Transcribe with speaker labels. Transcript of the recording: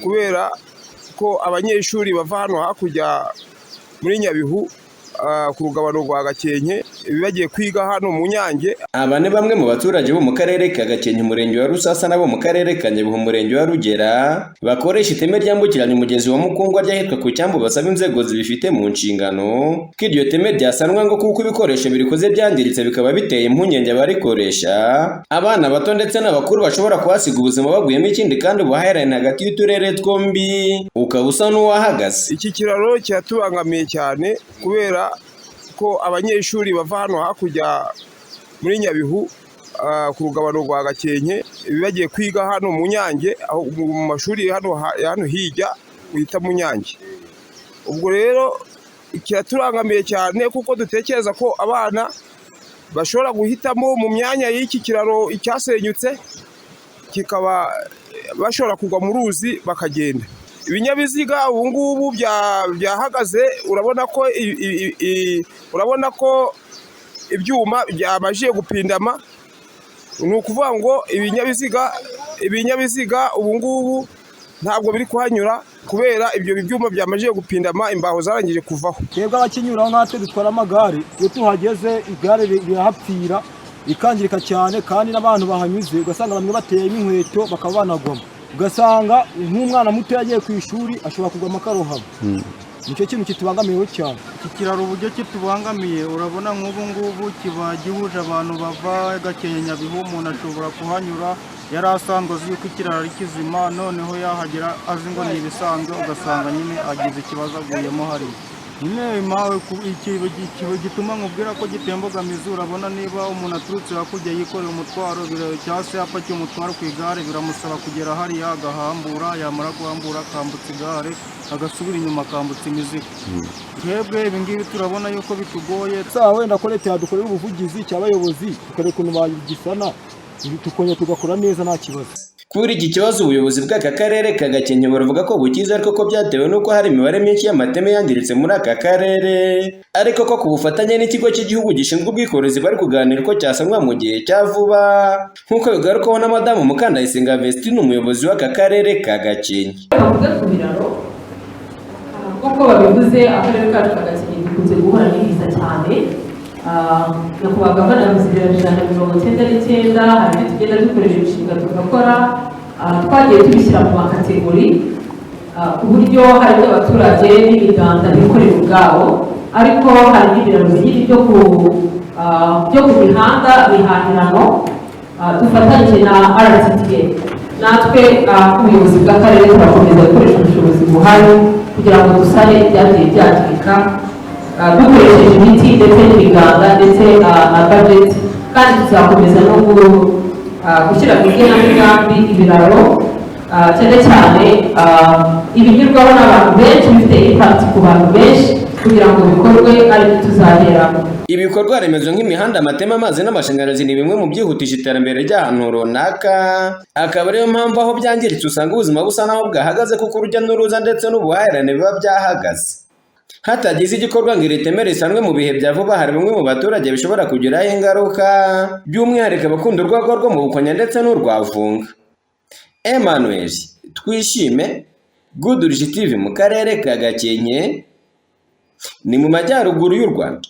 Speaker 1: Kubera ko abanyeshuri bava hano hakurya muri Nyabihu, ku rugabano rwa Gakenke, bagiye kwiga hano mu Nyange.
Speaker 2: Aba ni bamwe mu baturage bo mu karere ka Gakenke, umurenge wa Rusasa, n'abo mu karere ka Nyabihu, umurenge wa Rugera, bakoresha iteme ryambukiranya umugezi wa Mukungwa ryahitwa ku cyambu, basaba inzego zibifite mu nshingano ko iryo teme ryasanwa, ngo kuko ibikoresho birikoze byangiritse, bikaba biteye impungenge abarikoresha, abana bato ndetse n'abakuru bashobora kuhasiga ubuzima baguyemo. Ikindi kandi, ubuhahirane hagati y'uturere twombi ukaba usa n'uwahagaze.
Speaker 1: Iki kiraro kiratubangamiye cyane kubera ko abanyeshuri bava hano hakurya muri Nyabihu, ku rugabano rwa Gakenke, bagiye kwiga hano mu Nyange, aho mu mashuri hano hirya bita mu Nyange. Ubwo rero kiraturangamiye cyane kuko dutekereza ko abana bashobora guhitamo mu myanya y'iki kiraro cyasenyutse, kikaba bashobora kugwa mu ruzi bakagenda. Ibinyabiziga ubu ngubu byahagaze. Urabona ko ibyuma byabashije gupindama. Ni ukuvuga ngo ibinyabiziga ubu ngubu ntabwo biri kuhanyura kubera ibyo byuma byamajije gupindama, imbaho zarangije kuvaho.
Speaker 3: Twebwe abakinyuraho, nkatwe dutwara amagare, iyo tuhageze igare rirahapfira, rikangirika cyane, kandi n'abantu bahanyuze ugasanga bamwe bateyemo inkweto bakaba banagwamo. Ugasanga nk'umwana muto yagiye ku ishuri ashobora kugwamo akarohama. Nicyo kintu kitubangamiyeho cyane.
Speaker 4: Iki kiraro uburyo kitubangamiye, urabona nk'ubu ngubu kiba gihuje abantu bava Gakenke, Nyabihu. Umuntu ashobora kuhanyura yari asanzwe azi yuko ikiraro ari kizima, noneho yahagera azi ngo ni ibisanzwe, ugasanga nyine agize ikibazo aguyemo hariya. Nyine gituma nkubwira ko giteye imbogamizi, urabona niba umuntu aturutse hakurya yikoreye umutwaro cyangwa se apakiye umutwaro ku igare, biramusaba kugera hariya agahambura, yamara guhambura akambutsa igare, agasubira inyuma akambutsa imizigo. Twebwe ibi ngibi turabona yuko bitugoye.
Speaker 3: Sawa, wenda ko leta yadukorera ubuvugizi cyangwa abayobozi, tukareba ukuntu bagisana, tukongera tugakora neza nta kibazo.
Speaker 2: Kuri iki kibazo, ubuyobozi bw'aka karere ka Gakenke buravuga ko bukizi, ariko ko byatewe n'uko hari imibare myinshi y'amateme yangiritse muri aka karere, ariko ko ku bufatanye n'ikigo cy'igihugu gishinzwe ubwikorezi bari kuganira uko cyasanwa mu gihe cya vuba, nk'uko bigarukwaho na Madamu Mukandayisenga Vestine, umuyobozi w'aka karere ka Gakenke.
Speaker 5: Bavuga ku biraro, nk'uko babivuze, akarere kacu ka Gakenke dukunze guhura n'ibiza cyane. Nyakubahwa Gavana yavuze ibiraro 199. Hari ibyo tugenda dukoresha imishinga tugakora. Twagiye tubishyira mu ma category, ku buryo hari ibyo abaturage n'imiganda bikorera ubwabo, ariko hari n'ibiraro binini byo ku mihanda mihahirano, dufatanyije na RTDA. Natwe nk'ubuyobozi bw'akarere turakomeza gukoresha ubushobozi buhari kugira ngo dusane ibyagiye byangirika, dukoresheje imiti ndetse n'imiganda ndetse na budget. Kandi tuzakomeza no gushyira mu igenamigambi ibiraro, cyane cyane ibinyurwaho n'abantu benshi, bifite impact ku bantu benshi, kugira ngo bikorwe aribyo tuzaheraho.
Speaker 2: Ibikorwa remezo nk'imihanda, amateme, amazi n'amashanyarazi ni bimwe mu byihutisha iterambere ry'ahantu runaka, akaba ariyo mpamvu aho byangiritse usanga ubuzima busa naho bwahagaze, kuko urujya n'uruza ndetse n'ubuhahirane biba byahagaze. Hatagize igikorwa ngo iri teme risanwe mu bihe bya vuba, hari bamwe mu baturage bishobora kugiraho ingaruka, by'umwihariko abakunda urwagwa rwo mu Bukonya ndetse n'urwavunga. Emmanuel Twishime, Goodrich TV, mu karere ka Gakenke, ni mu majyaruguru y'u Rwanda.